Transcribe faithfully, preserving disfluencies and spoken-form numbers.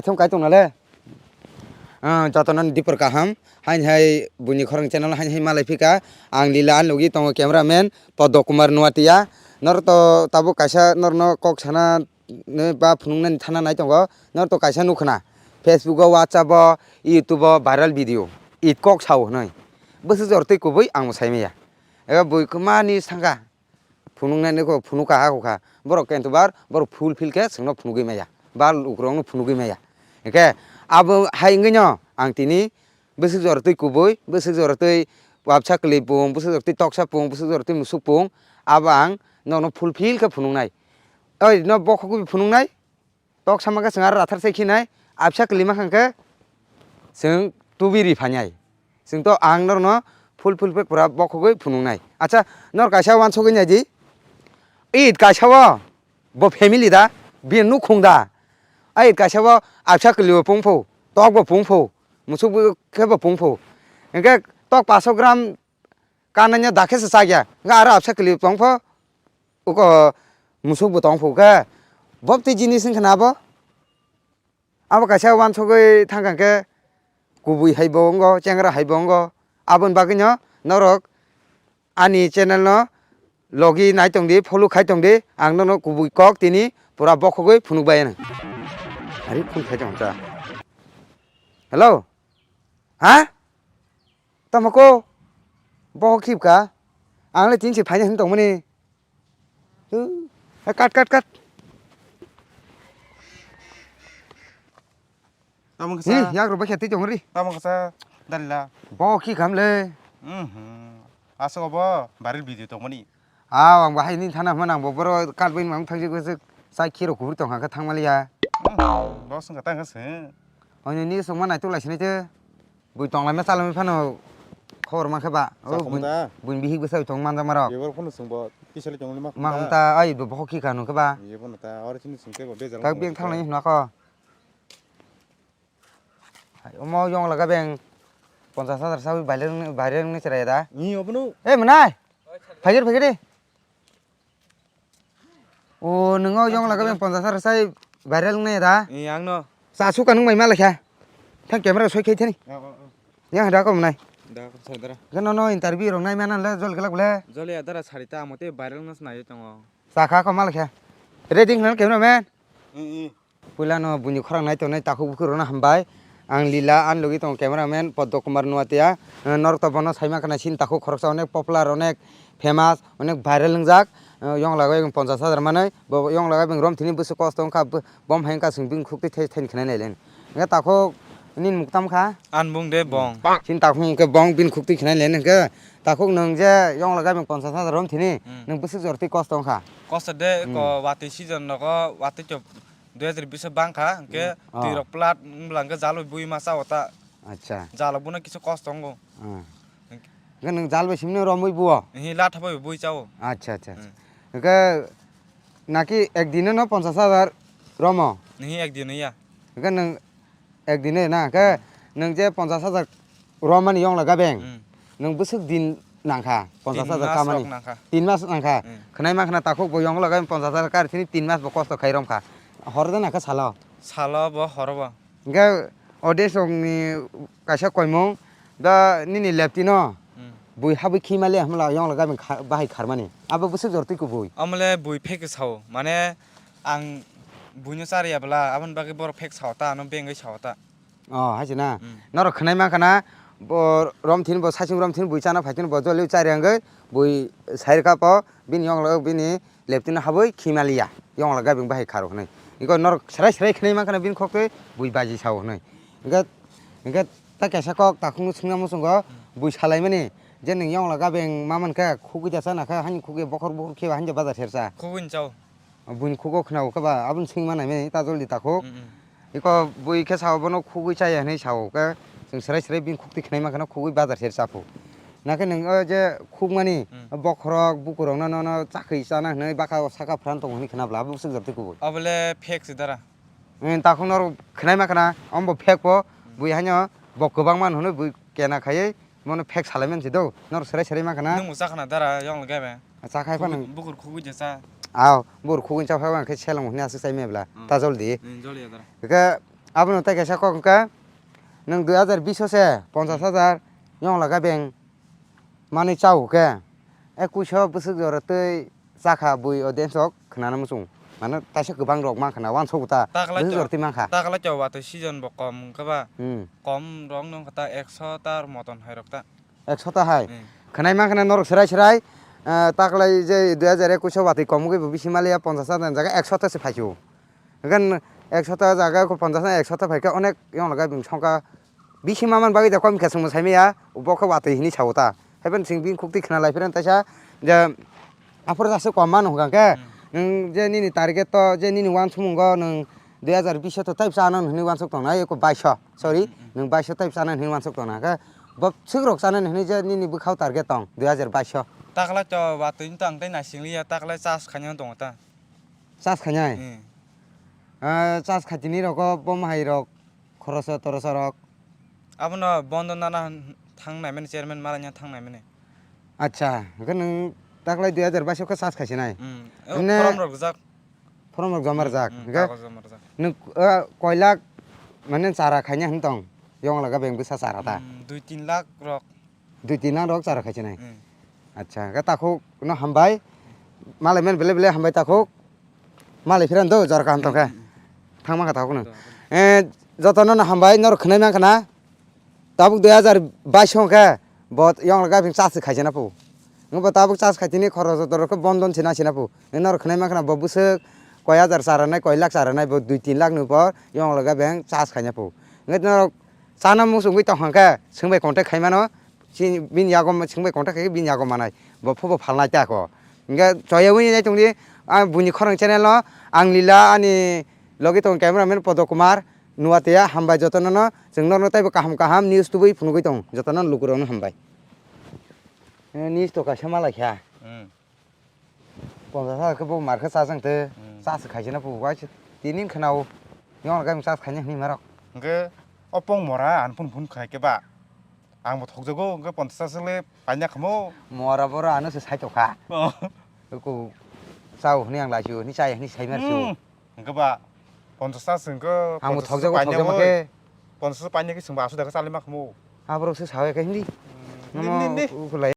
Athum kai tong nale. Ah, jotono dipor kaham. Hain hai buini khorang channel hain hai malai phika. Ang Lila, ang logi tongo cameraman Poddo Kumar Nuatia. Nor to tabuk kaisa norno kok sana ne ba phunuknani thana nai tongo. Nor to kaisa nukhna. Facebook o, WhatsApp o, YouTube o viral video. It kok sao hwnwi. Bwswk jor twi kubui ang bo sai maya. Eba bui kwmani sangka. Phunuknai nokho phunukha ha hukha. Borok khe bar borok full fill khe chwngno phunugwi maya. Ba lukurokno phunugwi maya. Hwnkhe abo hai wngwino ang tini bwswk jora twi kubui, bwswk jora twi wapsa kwlwi pung, bwswk jora twi toksa pung, bwswk jora twi musuk pung, abo ang nokno full fill khe phunuknai. Oi, no bokhogwi phunuknai. Tok sama khe chwng aro rathar sai khinai, apsa kwlwima kha khe chwng tubi ri phainai. Chwng to ang norno full full pack pura bokhogwi phunuknai. Acha, nor kaisa uansugwi naidi. Id kaisa o bo family da, bini nukhung da. Ai kaisa o apsa kwlwi bo pungphu, tok bo pungphu, musuk bo khe bo pungphu. Hwnkhe tok paso gram kananya dakhe se chakya. Hwnkhe aro apsa kwlwi tongpho. Uko musuk bo tong phu khe, bopti jinis wngkha na abo? Abo kaisa uansugwi thangkha khe, kubui hai bo wngo, chengra hai bo wngo. Aboni bagwino norok ani channel no logi nai tong di, follow khai tong di, ang nono kubui kok tini pura bokhogwi phunuk bai ano. Ari phone khai tong ta. Hello? Ha? Tamo ko? Bohok khibka? Ang le tin se phaina hin tongmani. Huh, eh, kat, kat, kat. Tamo kasa. Hi, yak ro bakha tei tongri. Tamo kasa dalila. Bo ki kam le? Mhm. Asok obo baril video tongmani. Ah, ang bahai ni thana hwnang bo boro kat bai mang thangji go se sai khiro kubur tong kha thangmali ya. Mhm. Bo sung kata kasa. Oni ni sung manai tu lai sinai te. Bui tonglaima chalaima phano khobor mankhe ba. O bui, bui bihik bwsai tong manjakmarok. Bebor phano chwngbo tisali tonglaima makhum ta, ai bo bokhok khika nungkhe ba. Bebor ta, oro chini chwngkhe bo bejal. Kak beng thanglai hwnakho. Hai, omo yong laga beng ponchas hajar sawi baileng, baileng ni cherai da. Ni obono. Eh, mwnai. Phagir, phagir di. O, nwngo yong laga beng ponchas hajar sai viral wngnai da? Ee, ang no. Cha suka nung mai ma lekha. Thang camera soi khai thani. O, o, o. Yang da ko mwnai. Da ko sa dara. Gano no interview rong nai mana le jol gelak le. Jol ya dara sari ta amo te viral ngas nai tongo. Cha kha ko ma lekha. Ready nang camera man. Ee, ee. Puila no buini khorang nai tongnai takhuk bukhuk rokno hambai. Ang Lila, ani logi tongo cameraman Poddo Kumar Nuatia. Eh, norok to bono sai mankha na sini takhuk khoroksa onek popular, onek famous, onek viral wngjak. Eh, yong lagai beng ponchas hajar manwi. Bo yong lagai beng rom thini bwswk kosto wngkha, bo-, bom hai wngkha chwng bini khuk twi thai thani khwnai nai le. Hwnkhe takhuk nini muk tam kha? An bung de bong. Sini takhuk hwnkhe bong bini khuk twi khwnai le hwnkhe takhuk nwng je yong lagai beng ponchas hajar rom thini, hmm, nwng bwswk jor twi kosto wngkha? Kosto de, hmm, ko watwi season rogo watwi chop. Dui hajar bish o bang kha, hwnkhe, hmm, ah, twi rok plat wng bwla hwnkhe jalo bui ma cha o ta. Acha. Jalo bono kisa kosto wngo. Ah. Hwnkhe nwng jal bai simi no romwi buo? Hi, latha bai bui cha o. Acha, acha, acha. Hmm. Hwnkhe naki ek dino no ponchas hajar romo? Hi, ek dino ya. Hwnkhe nwng ek dino na, hwnkhe nwng je ponchas hajar romani yong laga beng. Hmm. Nwng bwswk din nangkha, ponchas hajar kamani. Tin mas rok nangkha. Tin mas nangkha. Hmm. Khwnai mankha na takhuk bo yong lagai ponchas hajar kar thini tin mas bo kosto khai romkha. Horo de nangkha salo? Salo bo, horo bo. Hwnkhe audience rokni kaisa koimung da nini lepti no, hmm, bui habui khima le hamla yong lagai beng kha-, bahai kharmani. Abo bwswk jor twi kubui. Amole bui fake sao. Mane ang buino chariya bwla, aboni bagwi borok fake sao ta, ano bengwi sao ta. Oh, hai se na. Hmm. Norok khwnai mankha na, bo rom thini, bo saichung rom thini, bui chana phai thini, bo joli chari wngwi, bui sai rwkha po, bini yong lagai bini leptino habwi khimaliya, yong lagai bini bahai kharo hwnwi. Iko norok serai serai khwnai mankha na bini khok twi, bui baji sao hwnwi. Hwnkhe, hwnkhe ta kaisa kok takhuk swngna muchungo, hmm, bui salaimani, je nwng yong lagai beng ma mankha, khugwi da chana kha, hani khugwi bokhor bokhor kheba, hani bazar sersa. Khugwi ni chao. Buini khugo khwnao khe ba, aboni swngma naimani ta joldi takhuk. Mm, mm. Iko bui khe sao bono khugwi chaya hinwi sao khe, chwng serai serai bini khuktwi khwnai mankha no khugwi bazar ser chaphu. Nakhe nwng o je khukmani, mm, bokhorok bukurokno nono chakhui chana hinwi baka o saka pran tongo hinwi khna bwla, abo swk jabtwi kubui. Obole fake se dara. Em, takhuk norok khwnai mankha na, omo bo fake po, mm, bui haino bo kwbangma hinwi bui kena khaiwi, Bono fake salaimani se do. Norok serai serai mankha na. Nwng bo chakhna dara yong lagaibe. Chakhai phano. Bukur khugwi je cha. Aw, bukur khugwi cha phai khe seleng hwnwi aswk chai mebla. Hmm. Ta joldi. Hmm, joldi ya dara. Khe Abono tei kaisa kok hwnkhe, nwng dui hazar bish o se ponchash hajar yongla gabeng manwi chao khe, ekush o bwswk jora twi chakha bui audience rok khwnana muchung. Mane taisa kwbang rok mankha na, uansuk ta Taklai bwswk to, jora twi mankha. Taklai to watwi season bo kom wngkha ba. Hmm. Kom rok nw wngkha ta ekso ta moton hai rok ta. Ekso ta hai. Hmm. Khwnai mankha na norok swrai swrai, eh, taklai je dui hazar ekush o watwi kom wngwi bo bisi maliya ponchash hajar jaga ekso ta se phaisio. Hwnkhe ekso ta jaga ko ponchash na ekso ta phaikhe onek yongla gabeng songkha. Bisi ma man bagwi da kom khe chwngno saimaya, bo khe watwi hinwi sao ta. Haiphano chwng bini khuktwi khna lai phirano taisa je aphuru aswk kom mano hwnkha khe, hmm, nwng je nini target to, je nini uansumungo nwng dui hazar bish o to type chana hinwi uansuk tongnai, eko baish o, sorry, hmm, hmm, nwng baish o type chana hinwi uansuk tongna khe, bo swk rok chana hinwi je nini bwkhao target tong dui hazar baish o. Taklai to watwi tang tei naising liya, taklai chas khaina tongo ta. Chas khainai? Hmm. Ah, chas khaitini rogo bo mahai rok, khorosa torosa rok. Abono bondo nana thang naimani chairman malaina thang naimani. Acha, hwnkhe nwng taklai dui hazar baish o khe chas khaisinai? Hmm. Hwnne form rok rijak. Form rok joma rijak, hmm, hwnkhe kagoj joma rijak. Nwng, ah, koi lakh mane chara khaina hwn tong? Yongla gabeng bwsa chara ta? Hmm, dui tin lakh rok. Dui tin lakh rok chara khaisinai. Hmm. Acha, hwnkhe takhuk no hambai. Malai mani belai belai hambai takhuk. Malai phirano do jora kaham tongkhe. Hmm. Thangma kha takhuk no. Do. Eh, jotono no hambai, norok khwnai mankha na. Tabuk dui hazar baish hwnkhe bo yongla gabeng chas khaisina phu. Nwng bo tabuk chas khaitini khorok joto rok khe bondon sina sina phu. Nwng norok khwnai mankha na bo bwswk koi hazar chara nai, koi lakh chara nai, bo dui tin lakh ni upor yongla gabeng chas khaina phu. Nwng norok chana muchungwi tong hwnkhe, swngbai contact khaimano, chini, bini yago swngbai contact khaikhe bini yago manai, bo phobo phalnai ta kho. Hwnkhe choyawi nai tongdi, ang buini khorang channel no, ang Lila, ani logi tongo cameraman Podo Kumar, Nuatia, hambai jotono no, chwng norno teibo kaham kaham news tubui phunugwi tongo, jotono lukurokno hambai. Eh, news to kaisa malaikha. Hmm. Ponchash hajar khe bo mar khe chajang te, hmm, chas khaisina phu, wai se tini khwnao, yong lagai chas khaina hwnwi marok. Hwnkhe o pong mora ang phun phun khnai khe ba, ang bo thokjago, hwnkhe ponchash hajar le paina khamo. Mora boro ano se sai tokha. Oh. Ko chao hwnwi ang laisio, hwnwi chaya hwnwi sai marsiyo. Hmm. Hwnkhe ba ponchash hajar hwnkhe ang bo ponchash thokjago, paina thokjama oi. Khe. Ponchash paina khe chwngbo aswk dakhe chalima khamo. Aborok se sawi khe hindi. Hmm. Nono hindi, hindi. Ukulai.